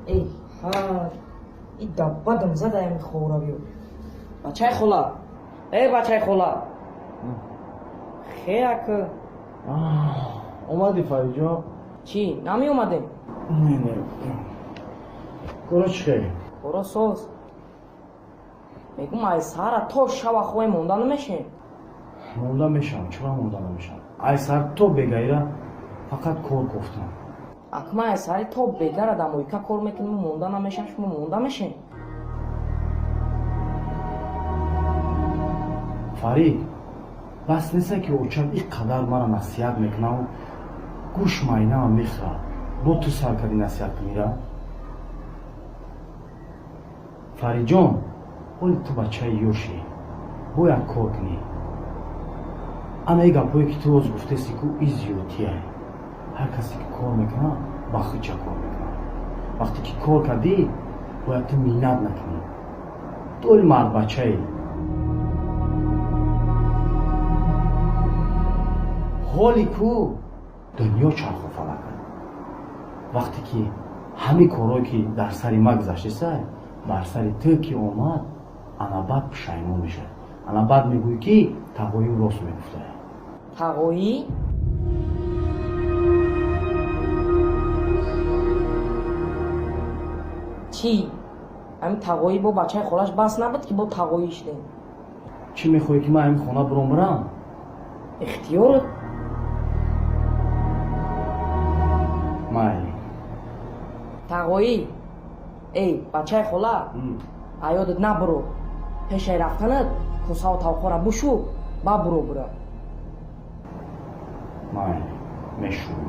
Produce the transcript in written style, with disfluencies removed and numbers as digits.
Эй, ҳа, и даббадам задаям хора биё. Бачаи хола. Эй, бачаи хола. Хеак. Омадӣ, Фаридҷон? Чӣ, намеомадем? Не, не. Коро чӣ хел? Коро соз. Мегум, ай саҳара то шава хоҳем монда намешем? Монда мешавам, чаро монда намешавам? Ай саҳар то бегаира фақат кор кофтам. Акма ай саҳари то бегара дар мойка кор мекунем, монда намешам, шумо монда мешем? Фарид, бас неста ки очам ин қадар мара насиҳат мекунаву гӯш майнаам мехӯрад. Бо ту сар кардӣ насиҳат кунира? Фаридҷон, ҳоли ту бачаи ёшӣ, бояд кор кунӣ. Ана и гапҳое ки ту ҳоз гуфтеси ку и зиёдтия. Ҳар касе ки кор мекунад, ба худча кор мекунад. Вақте ки кор кардӣ, бояд ту миннат накунӣ. Ту оли мардбачаӣ. Ҳоли ку дунё чарху фалак. Вақте ки ҳамин корҳое ки дар сари ма гузаштеса, бар сари ту ки омад, ана баъд пушаймон мешавӣ. Ана баъд мегӯӣ ки тағоим рост мегуфта. Тағоӣ? Чӣ? Ҳамин тағоӣ бо бачаи холаш бас набуд ки бо тағоӣ шудем? Чӣ мехоҳӣ ки ман ҳамин хона буром бирам? Ихтиёрат. Майли. Тағоӣ. Эй, бачаи хола, аёдат набуро. Пешаи рафтанат косаву тавқора бушу, ба буро бура. Майли, мешӯм.